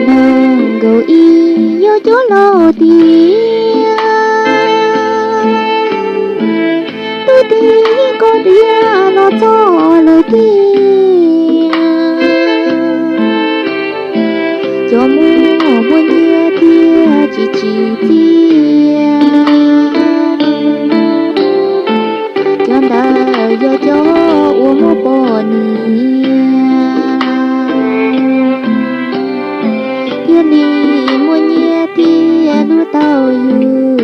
Nees nkaum ib yog cov laus tias, twb tig koj diav los txog lawm tiag. Cov muaj muaj nyiaj thiaj tsis tsim txiaj, cov ntawd yog cov uas muaj poj niam. Thiaj li muaj nyiaj thiaj hlub tau yus,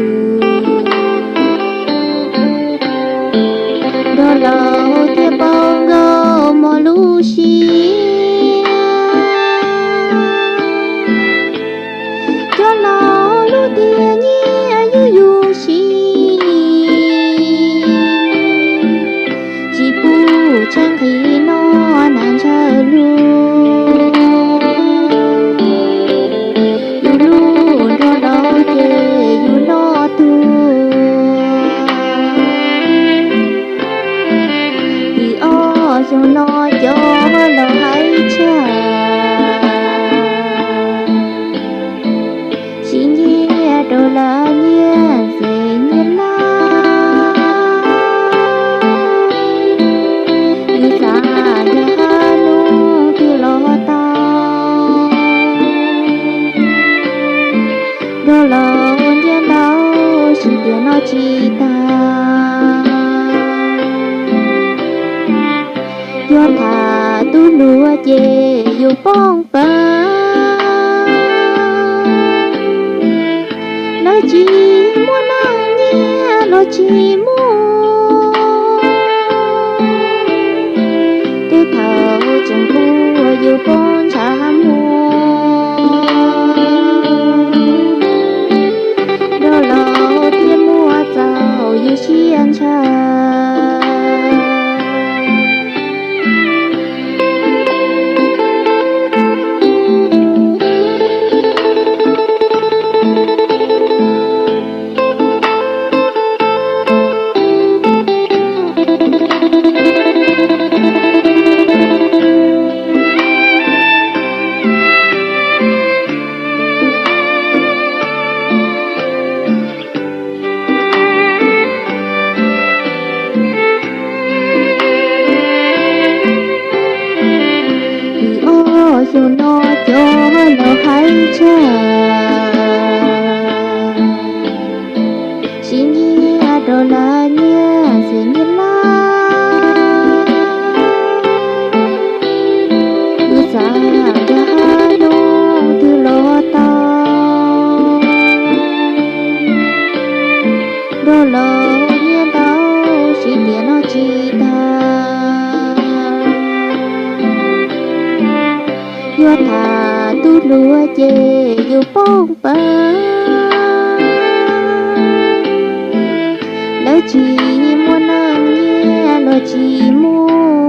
nrog laus thiaj paub nkauj mog lub siab. Cov laus lub tiam nyiaj yug yus siv, tsis pub tshaib nqhis noj nas ntshaw lug. Yus hlub nrog laus ces yus loj tuag. Tim ob xyoo no cov laus hais tshaj, siv nyiaj rau lawv nyiaj xeem nyiaj laj. Yus xav yog hab nub twg los tau, nrog laus nyiaj ntau siv tias noj tsis tag. Yog tham tub hluas ces yus poob pawg, lawv tsis muaj neej nyiaj los tsis muaj. Tej thaum tseem ua yus poob ntshav muag, nrog laus thiaj muaj txaus yus siab ntshaw. Tim ob xyoo no cov laus hais tshaj, siv nyiaj rau lawv nyiaj xeem nyiaj laj. Yus xav yog hab nub twg los tau, nrog laus nyiaj ntau siv tias noj tsis tag. Yog tham tub hluas ces yus poob pawg, lawv tsis muaj neej nyiaj los tsis muaj.